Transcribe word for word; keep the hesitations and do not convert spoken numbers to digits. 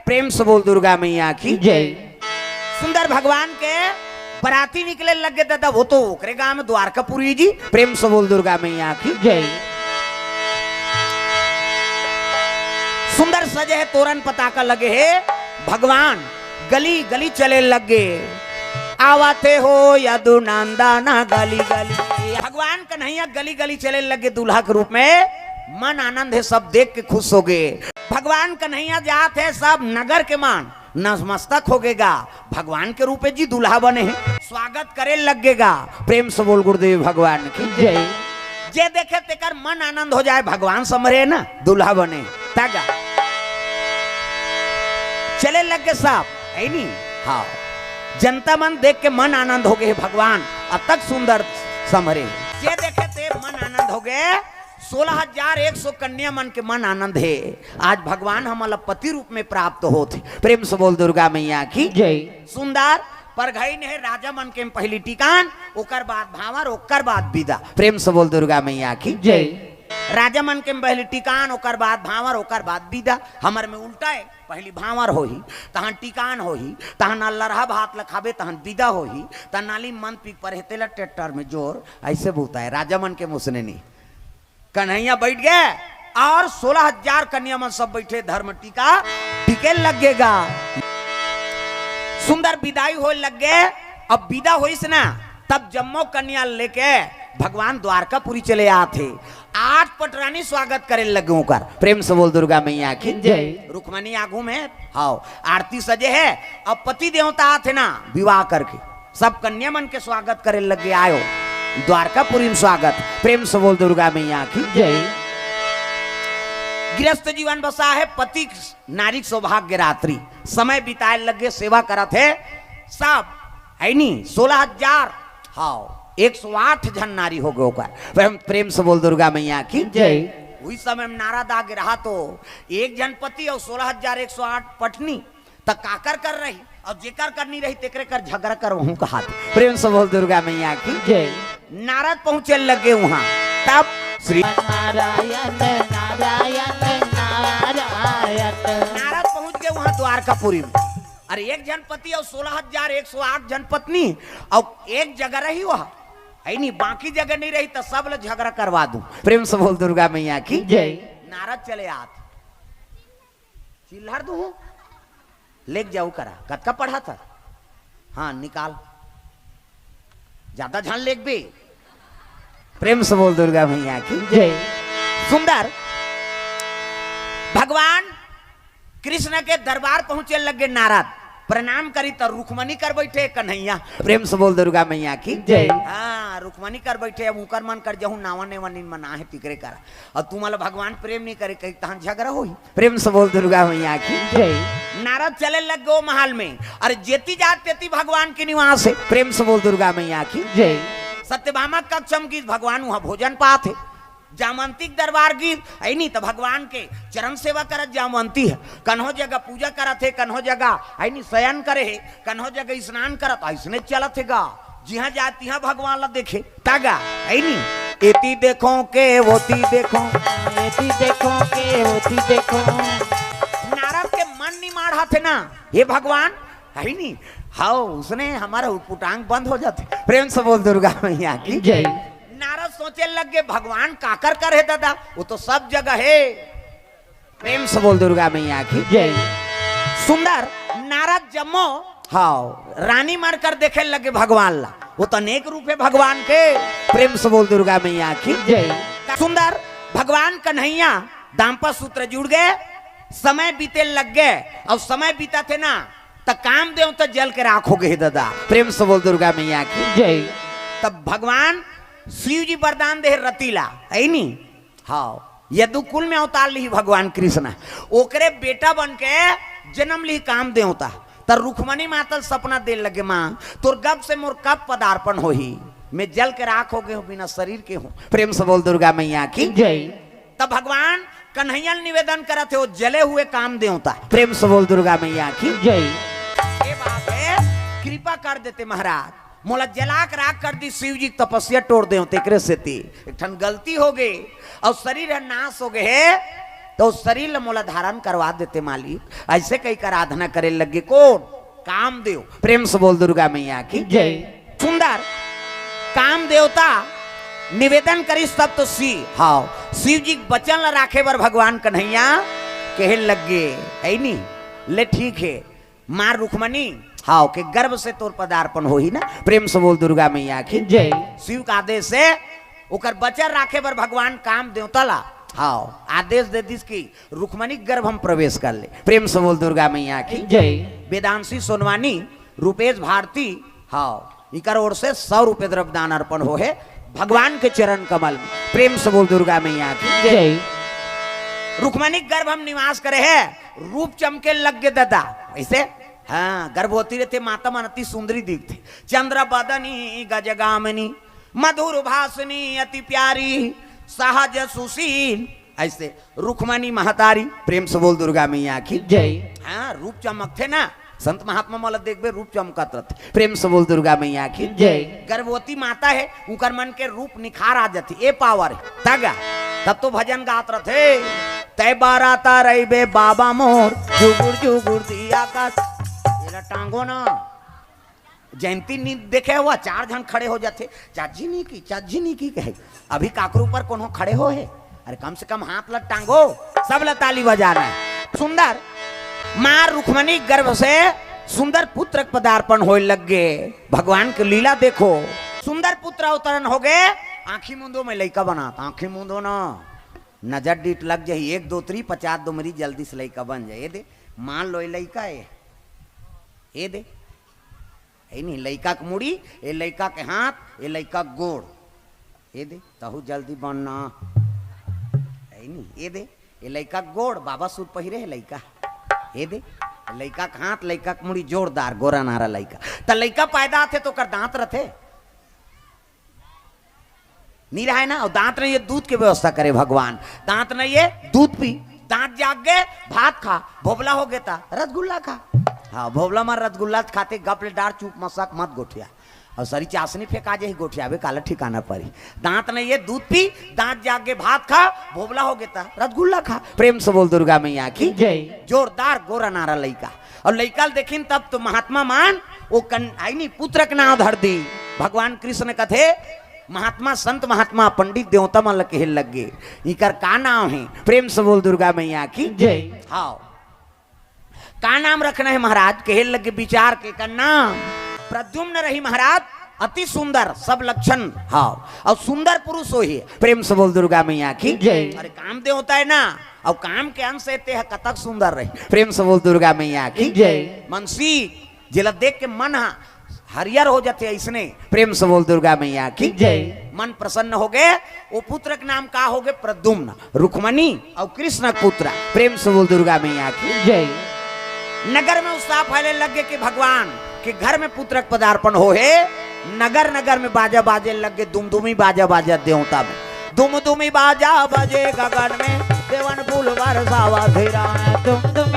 प्रेम से बोल दुर्गा मैया की जय। सुंदर भगवान के बराती निकले लग गे दादा, वो तो ओकरे गांव में द्वारकापुरी जी। प्रेम से बोल दुर्गा मैया की जय। सुंदर सजे हे, तोरन पताका लगे हे, भगवान गली गली चले लग गे। आवथे हो यदु नंदन गली गली। भगवान कन्हैया गली गली चले लग गे दूल्हा के रूप में। मन आनंद हे, सब देख के खुश हो गे। भगवान कन्हैया जात हे, सब नगर के मन नतमस्तक हो गे गा। भगवान के रूप में जी दूल्हा बने हे, स्वागत करे लग गे गा। प्रेम से बोल गुरुदेव भगवान की जय। जे देखे तेकर मन आनंद हो जाए, भगवान संभरे ना, दूल्हा बने। तागा चले लग गे सब, है नी? हाँ, जनता मन देख के मन आनंद हो गे हे भगवान, अतक सुंदर संभरे। जे देखे ते मन आनंद हो गे। सोलह हजार एक सौ कन्या मन के मन आनंद हे। आज भगवान हमन ला पति रूप में प्राप्त होत हे। प्रेम से बोल दुर्गा मैया की जय। सुंदर परघई ने हे राजा मन के पहली टिकान, ओकर बाद भांवर, ओकर बाद विदा। प्रेम से बोल दुर्गा मैया की जय। राजा मन के पहली टिकान, ओकर बाद भांवर, ओकर बाद विदा। हमर में उल्टा हे, पहली भांवर होही, तहन टिकान होही, तहन अल्लरहा भात ल खाबे, तहन विदा होही, तहन नाली मन पी परे तेला ट्रैक्टर में जोर, ऐसे बोलता है राजा मन के मुसने नहीं। कन्हैया बैठ गे और सोलह हजार कन्या मन सब बैठे, धर्म टीका टिके लग गे गा। सुंदर विदाई होए लग गे। अब विदा होइस ना, तब जम्मो कन्या लेके भगवान द्वारकापुरी चले आत हे। आठ पटरानी स्वागत करे लगे ओकर। प्रेम से बोल दुर्गा मैया की जय। रुक्मणी आगू में, हाव, आरती सजे हे। अब पति देवता आत हे ना विवाह करके, सब कन्या मन के स्वागत करे लगे, आयो द्वारकापुरी में स्वागत। प्रेम से बोल दुर्गा मैया की जय। गृहस्थ जीवन बसा हे, पति नारी सौभाग्य रात्रि, समय बिताए लगे, सेवा करत हे सब, है नी? सोलह हजार, हाव, एक सौ आठ झन नारी हो गे ओकर। प्रेम, प्रेम से बोल दुर्गा मैया की जय। उही समय में नारद आगे रहा तो एक झन पति और सोलह हजार एक सौ आठ पटनी, त काकर कर रही, और जेकर करनी रही तेकरे कर झगड़ा करवहूं कहात। प्रेम से बोल दुर्गा मैया की जय। नारद पहुंचे लगे वहां, तब श्री नारायण, नारायण, नारायण। नारद पहुंच गे वहां द्वारकापुरी में। अरे, एक झन पति और सोलह हजार एक सौ आठ झन पत्नी, और एक जगह रही वह, है नी, बाकी जगह नहीं रही, तो सब ल झगड़ा करवा दूं। प्रेम से बोल दुर्गा मैया की जय। नारद चले आत, चिल्हर दूं, लेग जाऊ करा, कतका पढ़ा था? हाँ, निकाल, ज्यादा झन लेग बे। प्रेम से बोल दुर्गा मैया की जय। सुंदर भगवान कृष्ण के दरबार पहुंचे लगे नारद, प्रणाम करी त रुक्मणी कर बैठे कन्हैया। प्रेम से बोल दुर्गा मैया की जय। हाँ, रुक्मणी कर बैठे, अब उकर मन कर जहूं नावा नेवा नीन मना है तिकरे करा। और तुम्हारा भगवान प्रेम नहीं करे, कहीं तहां झगड़ा होही। प्रेम से बोल दुर्गा मैया की जय। नारद चले लग गो महल में, अरे जेती जात तेती भगवान के निवास है। प्रेम से बोल दुर्गा मैया की जय। सत्यभामा कक्षम की भगवान वहां भोजन पात है। जामंती के दरबार गिस, ऐनी त भगवान के चरण सेवा करत जामंती है। कन्हो जगह पूजा करत है, कन्हो जगह ऐनी शयन करे है, कन्हो जगह स्नान करत, ऐसने चलत है गा। जिहां जाए तिहां भगवान ला देखे, तागा, ऐनी। एती देखो के, ओती देखो। एती देखो के, ओती देखो। नारद के मन निमाड़त है ना, हे भगवान, है नी? हाव, उसने हमारा उटपुटांग बंद हो जाते। प्रेम से बोल दुर्गा मैया की जय। नारद सोचे लग गए, भगवान काकर कर है दादा, वो तो सब जगह है। प्रेम से बोल दुर्गा मैया की जय। सुंदर नारद जम्मो, हाव, रानी मार कर देखे लगे भगवान ला, वो तो अनेक रूप है भगवान के। प्रेम से बोल दुर्गा मैया की जय। सुंदर भगवान कन्हैया दाम्पत्य सूत्र जुड़ गए, समय बीते लग गए, और समय बीता थे ना, त काम देवता जल के राख हो गए दादा। प्रेम से बोल दुर्गा मैया की जय। तब भगवान शिव जी वरदान दे रतीला, है नी? हाँ, यदुकुल में अवतार ली भगवान कृष्ण, ओकरे बेटा बन के जन्म ली काम देवता। त रुक्मणी मातल सपना दे लगे, माँ, तोर गब से मोर कब पदार्पण होही? मैं जल के राख हो गए हूँ, बिना शरीर के हूँ। प्रेम से बोल दुर्गा मैया की जय। तब भगवान कन्हैया ल निवेदन करत हे, वो जले हुए काम देवता। प्रेम से बोल दुर्गा मैया की जय। ये बात है, कृपा कर देते महाराज, मोला जला के राख कर दी, शिव जी के तपस्या टोर देवते, एकरे सेती एक ठन गलती हो गई और शरीर है नाश हो गए है। तो शरीर ल मोला धारण करवा देते मालिक। ऐसे कई के आराधना करे लगे। कौन? कामदेव। प्रेम से बोल दुर्गा मैया की जय। सुंदर काम देवता निवेदन करिस तब तो शिव, हाँ, शिव जी के वचन ल राखे बर भगवान कन्हैया कहे लगे, है नी? ले ठीक है, मार रुक्मणी, हाँ, के गर्भ से तोर पदार्पण होही ना। प्रेम से बोल दुर्गा मैया की जय। शिव का आदेश से ओकर वचन राखे बर भगवान काम देवता ला, हाँ, आदेश दे दिस कि रुक्मणी गर्भ हम प्रवेश कर ले। प्रेम से बोल दुर्गा मैया की जय। वेदांशी सोनवानी, रूपेश भारती, हाँ, इकर ओर से सौ रुपये द्रव्य दान अर्पण हो है भगवान के चरण कमल में। प्रेम से बोल दुर्गा मैया की जय। रुक्मणी गर्भ हम निवास करे है, रूप चमके लग गे दादा। ऐसे, हाँ, गर्भवती रहते माता मन अति सुंदरी दिखते। चंद्र बदनी गजगामिनी, मधुर भाषिनी अति प्यारी, सहज सुशील। ऐसे रुक्मणी महतारी। प्रेम से बोल दुर्गा मैया की जय। हाँ, रूप चमकथे ना, संत महात्मा मन ला देखबे, रूप चमकत रथे। प्रेम से बोल दुर्गा मैया की जय। गर्भवती माता है, उकर मन के रूप निखार आ जाथे, ए पावर है। तगा, तब तो भजन गात रथे, तै बाराता रहिबे बाबा मोर, जुगुर जुगुर दिया का। एला टांगो ना। जयंती नी देखे हुआ, चार झन खड़े हो जाथे, "चाची नी की, चाची नी की," कहे। अभी काकरो ऊपर कोनो खड़े हो है? अरे, कम से कम हाथ ल टांगो, सब ल ताली बजाना है। सुंदर माँ रुक्मणी गर्भ से सुंदर पुत्र के पदार्पण होए लग गे। भगवान के लीला देखो, सुंदर पुत्र अवतरण हो गए। आंखी मुंदो में लइका बनात, आंखी मुंदो ना, नजर डीठ लग जाही, एक दो त्री पचास दो मरी जल्दी से लइका बन जाए। ये दे, मान लो ये लइका है, ये दे, है नी, लइका के मुड़ी, ए लइका के हाथ, ए लइका के गोड़। ए दे, तहू जल्दी बनना। है नी, ए दे, ए लइका के गोड़, बाबा सूट पहिरे है लइका। ए दे, लइका के हाथ, लइका के मुड़ी, जोरदार गोरा नारा लइका। त लइका पैदा होथे त ओकर दांत रथे? नी रहे ना, अउ दांत नहीं है, दूध के व्यवस्था करे भगवान। दांत नहीं है, दूध पी, दांत जाग गए, भात खा, भोबला हो गए ता, रसगुल्ला खा। हाँ, भोबला मार रसगुल्ला खाते गप ले डार, चुप मसक मत गोठिया। अउ सरी चासनी फेंका जाही, गोठियाबे काला ठिकाना परी। दांत नहीं है, दूध पी, दांत जाग गए, भात खा, भोबला हो गए ता, रसगुल्ला खा। प्रेम से बोल दुर्गा मैया की जय। जोरदार गोरा नारा लइका। अउ लइका ल देखिन तब तो महात्मा मन ओ कन-, आई नी, पुत्र के नाम धर दी। भगवान कृष्ण कथे, महात्मा, संत महात्मा, पंडित देवता मन ल कहे लग गे, "इकर का नाम है?" प्रेम से बोल दुर्गा मैया की जय। हाँ, का नाम रखना है महाराज? कहे लग गे विचार के, "का नाम प्रद्युम्न रही महाराज, अति सुंदर, सब लक्षण, हाँ, अउ सुंदर पुरुष होही।" प्रेम से बोल दुर्गा मैया की जय। अरे काम देवता है ना, अउ काम के अंश है, ते ह कतक सुंदर रही। प्रेम से बोल दुर्गा मैया की जय। मनसी जेला देख के मन ह हरियर हो जाथे अइसने। प्रेम से बोल दुर्गा मैया की जय। मन प्रसन्न हो गए। ओ पुत्र के नाम का हो गए? प्रद्युम्न, रुक्मणी अउ कृष्ण के पुत्र। प्रेम से बोल दुर्गा मैया की जय। नगर में उत्साह फैले लग गए कि भगवान के घर में पुत्र के पदार्पण हो हे। नगर नगर में बाजा बाजे लग गए, दुमदुमी बाजा बाजा देवता में, दुमदुमी बाजा बजे गगन में, देवन फूल बरसावा धीरा में, दुमदुमी